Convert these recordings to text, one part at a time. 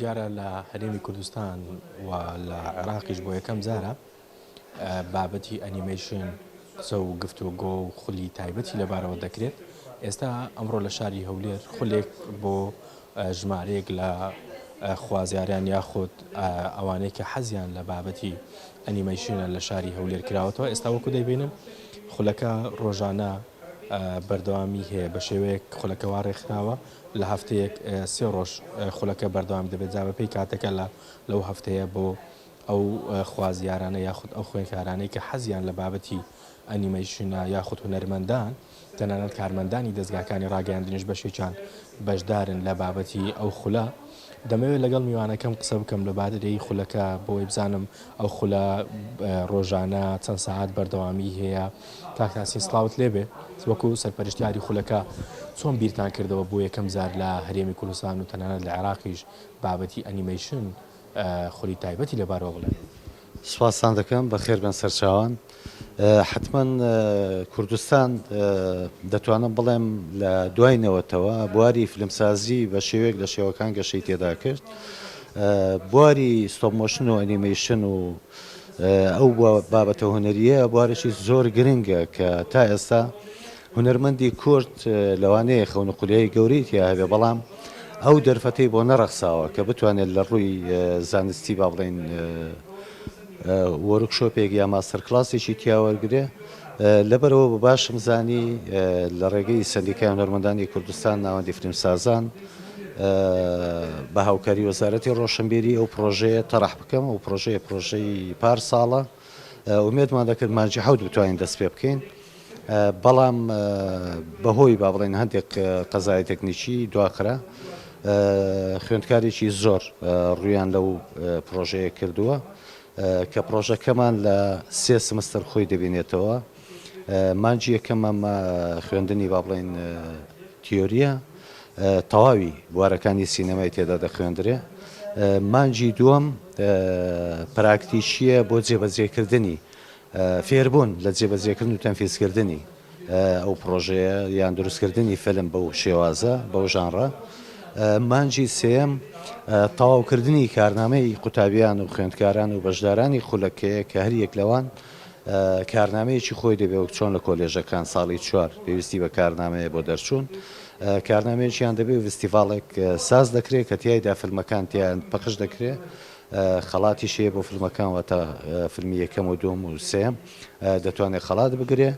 دیارە لە هەرێمی کوردستان و لە عێراقیش بۆ یەکەم جارە بابەتی ئەنیمەیشن قسە و گفتوگۆ و خولی تایبەتی لەبارەوە دەکرێت. ئێستا ئەمڕۆ لە شاری هەولێر خولێک بۆ ژمارەیەک لە خوازیاران یاخود ئەوانەی کە حەزیان لە بابەتی ئەنیمەیشنە لە شاری هەولێر کراوەتەوە. ئێستا وەکو دەیبینن خولەکە ڕۆژانە بەردەوامی هەیە بە شێوەیەک خولەکە وا ڕێکخراوە لە هەفتەیەک سێ ڕۆژ خولەکە بەردەوام دەبێت جا بەپێی کاتەکە لە لەو هەفتەیە بۆ ئەو خوازیارانە یاخود ئەو خوێندکارانەی کە حەزیان لە بابەتی ئەنیمەیشنە یاخود هونەرمەندان تەنانەت کارمەندانی دەزگاکانی ڕاگەیاندنیش بەشێکیان بەشدارن لە بابەتی ئەو خولە. دەمەوێت لەگەڵ میوانەکەم قسە بکەم لە بارەی خولەکە بۆی بزانم ئەو خولە ڕۆژانە چەند سەعات بەردەوامی هەیە. کاک تاسین سڵاوت لێبێ وەکو سەرپەرشتیاری خولەکە چۆن بیرتان کردەوە بۆ یەکەم جار لە هەرێمی کوردستان و تەنانەت لە عێراقیش بابەتی ئەنیمەیشن خولی تایبەتی لەبارەوە بڵێن؟ سوپاستان دەکەم، بەخێر بێن سەرچاوان. حەتمەن کوردستان دەتوانم بڵێم لە دوای نەوەتەوە بواری فیلمسازی بە شێوەیەک لە شێوەکان گەشەی تێدا کرد. بواری stop motion و ئەنیمەیشن و ئەو بابەتە هونەرییە بوارێکی زۆر گرنگە کە تا ئێستا هونەرمەندی کورد لەوانەیە خەون و خولیای گەورەی تیا هەبێ بەڵام ئەو دەرفەتەی بۆ نەڕەخساوە کە بتوانێت لە ڕووی زانستی با بڵێین workshop ێک یا master class ێکی تیا وەرگرێ لەبەرەوە بە باشم زانی لە ڕێگەی سەندیکای هونەرمەندانی کوردستان ناوەندی فیلمسازان بە هاوکاری وەزارەتی ڕۆشنبیری ئەو پرۆژەیە تەرح بکەم ئەو پرۆژەیە پرۆژەی پار ساڵە ئومێدمان دەکرد مانگی حەوت بتوانین دەست پێ بکەین بەڵام بەهۆی با بڵێین هەندێک قەزای تەکنیکی دواخرا، خوێندکارێکی زۆر ڕوویان لەو پڕۆژەیە کردووە کە پڕۆژەکەمان لە سێ سمستەر خۆی دەبینێتەوە. مانگی یەکەمە خوێندنی با بڵێین تیۆرییە، تەواوی بوارەکانی سینەمای تێدا دەخوێندرێ. مانگی دووەم پراکتیکییە بۆ جێبەجێکردنی فێربوون لە جێبەجێکردن و تەنفیزکردنی ئەو پڕۆژەیە یان دروستکردنی فیلم بەو شێوازە، بەو ژانڕە. مانگی سێیەم تەواوکردنی کارنامەی قوتابیان و خوێندکاران و بەشدارانی خولەکەیە کە هەریەک لەوان کارنامەیەکی خۆی دەبێ وەک چۆن لە کۆلێژەکان ساڵی چوار پێویستی بە کارنامەیە بۆ دەرچوون کارنامەیەکیان دەبێ و ڤستیڤاڵێک ساز دەکرێت کە تیایدا فیلمەکان تیایان پەخش دەکرێ خەڵاتیش هەیە بۆ فیلمەکان واتە فیلمی یەکەم و دووەم و سێیەم دەتوانێت خەڵات بگرێ.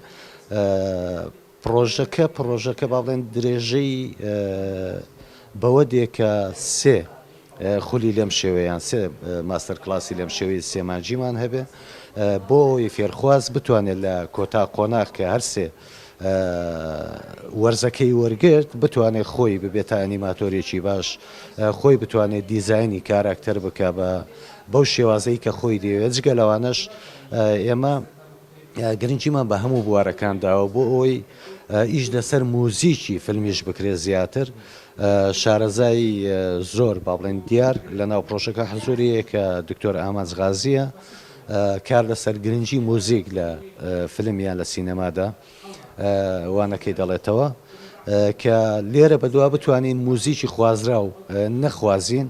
پڕۆژەکە پڕۆژەکە با بڵێن درێژەی بەوە دێ کە سێ خولی لەم شێوەیە یان سێ master class ی لەم شێوەی سێ مانگیمان هەبێ بۆ ئەوەی فێرخواز بتوانێت لە کۆتا قۆناغ کە هەر سێ وەرزەکەی وەرگرت بتوانێت خۆی ببێتە ئەنیماتۆرێکی باش خۆی بتوانێت دیزاینی کاراکتەر بکا بە بەو شێوازەی کە خۆی دەیەوێت جگە لەوانەش ئێمە گرنگیمان بە هەموو بوارەکان داوە بۆ ئەوەی ئیش لەسەر موزیکی فیلمیش بکرێت زیاتر شارەزای زۆر با بڵێن دیار لە ناو پرۆژەکە حزوری هەیە کە دکتۆر ئامانج غازیە کار لەسەر گرنگی موزیک لە فیلم یان لە سینەمادا وانەکەی دەڵێتەوە کە لێرە بەدوا بتوانین موزیکی خوازراو نەخوازین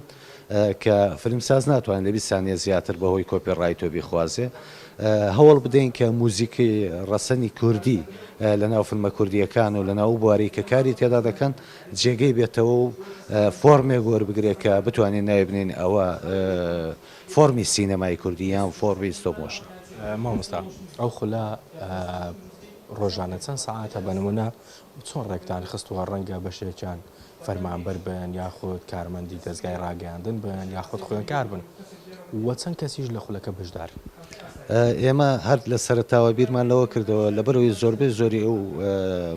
کە فیلمساز ناتوانێت لە 20 سانیە زیاتر بەهۆی copyright ەوە بیخوازێ هەوڵ بدەین کە موزیکی ڕەسەنی کوردی لەناو فیلمە کوردییەکان و لەناو ئەو بوارەی کە کاری تێدا دەکەن جێگەی بێتەوە و فۆرمێک وەربگرێت کە بتوانین ناوی بنێین ئەوە فۆرمی سینەمای کوردی یان فۆرمی stop motion. مامۆستا ئەو خولە ڕۆژانە چەند سەعاتە بە نمونە چۆن ڕێکتان خستووە ڕەنگە بەشێکیان فەرمانبەر بن یاخود کارمەندی دەزگای ڕاگەیاندن بن یاخود خوێندکار بن و چەند کەسیش لە خولەکە بەشدارن؟ ئێمە هەر لە سەرەتاوە بیرمان لەوە کردەوە لەبەرئەوەی زۆربەی زۆری ئەو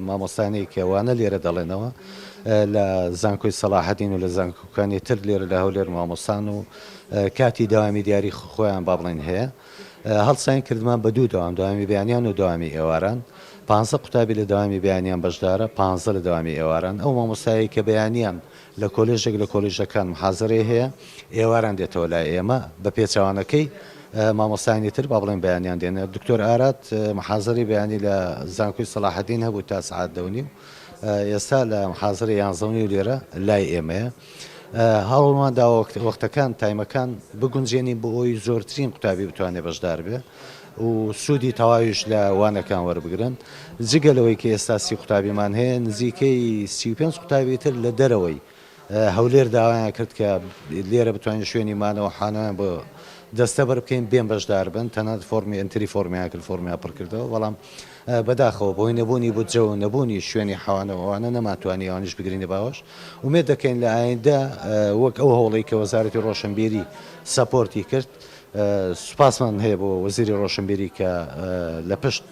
مامۆستایانەی کە وانە لێرە دەڵێنەوە لە زانکۆی سەڵاحەدین و لە زانکۆکانی تر لێرە لە هەولێر مامۆستان و کاتی دەوامی دیاری خۆیان با بڵێین هەیە هەڵساین کردمان بە دوو دەوام دەوامی بەیانیان و دەوامی ئێواران پانزە قوتابی لە دەوامی بەیانیان بەشدارە پانزە لە دەوامی ئێواران ئەو مامۆستایەی کە بەیانیان لە کۆلێژێک لە کۆلیژەکان محازەرەی هەیە ئێواران دێتەوە لای ئێمە بە پێچەوانەکەی مامۆستایانی تر با بڵێین بەیانیان دێنە دکتۆر ئارات محازەرەی بەیانی لە زانکۆی سەڵاحەدین هەبوو تا سەعات دە و نیو ئێستا لە محازەرەی یانزە و نیو لێرە لای ئێمەیە. هەوڵمان داوە وەختەکان، تایمەکان بگونجێنین بۆ ئەوەی زۆرترین قوتابی بتوانێت بەشدار بێ و سوودی تەواویش لە وانەکان وەربگرن. جگە لەوەی کە ئێستا 30 قوتابیمان هەیە، نزیکەی 35 قوتابی تر لە دەرەوەی هەولێر داوایان کرد کە لێرە بتوانین شوێنی مانەوە حانەوەیان بۆ دەستەبەر بکەین بێن بەشدار بن، تەنانەت فۆڕمی entry form یان کرد، فۆڕمیان پڕ کردەوە، بەڵام بەداخەوە بەهۆی نەبوونی بودجە و نەبوونی شوێنی حەوانەوە ئەوانە نەمانتوانی ئەوانیش بگرینە باوەش. ئومێد دەکەین لە ئایندە وەک ئەو هەوڵەی کە وەزارەتی ڕۆشنبیری support ی کرد، سوپاسمان هەیە بۆ وەزیری ڕۆشنبیری کە لە پشت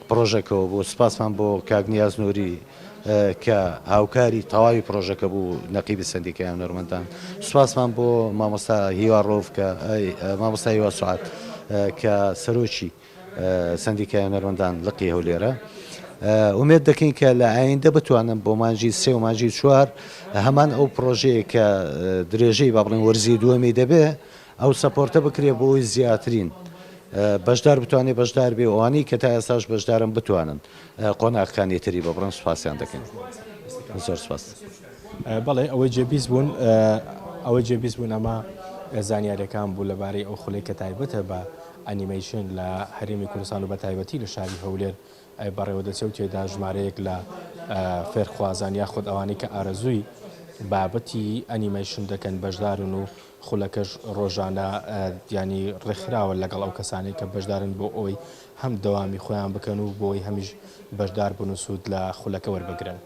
پڕۆژەکەوە بوو، سوپاسمان بۆ کاک نیاز نوری کە هاوکاری تەواوی پڕۆژەکە بوو، نەقیبی سەندیکای هونەرمەندان، سوپاسمان بۆ مامۆستا هیوا ڕەوف کە مامۆستا هیوا سوعاد کە سەرۆکی سەندیکای هونەرمەندان لقی هەولێرە. ئومێد دەکەین کە لە ئایندە بتوانن بۆ مانگی سێ و مانگی چوار هەمان ئەو پڕۆژەیە کە درێژەی با بڵێن وەرزی دووەمی دەبێ ئەو support ە بکرێ بۆ ئەوەی زیاترین بەشدار بتوانێ بەشدار بێ و ئەوانەی کە تا ئێستاش بەشدارن بتوانن قۆناغەکانی تری ببڕن سوپاسیان دەکەین زۆر سوپاس. بەڵێ ئەوەی جێبیست بوون ئەوەی جێبیست بوون ئەمە زانیاریەکان بوو لەبارەی ئەو خولەی کە تایبەتە بە ئەنیمەیشن لە هەرێمی کوردستان و بە تایبەتی لە شاری هەولێر بەڕێوەدەچێ و تێدا ژمارەیەک لە فێرخوازان یاخود ئەوانەی کە ئارەزووی بابەتی ئەنیمەیشن دەکەن بەشدارن و خولەکەش ڕۆژانە یانی ڕێکخراوە لەگەڵ ئەو کەسانەی کە بەشدارن بۆ ئەوەی هەم دەوامی خۆیان بکەن و بۆی هەمیش بەشدار بن و سوود لە خولەکە وەربگرن.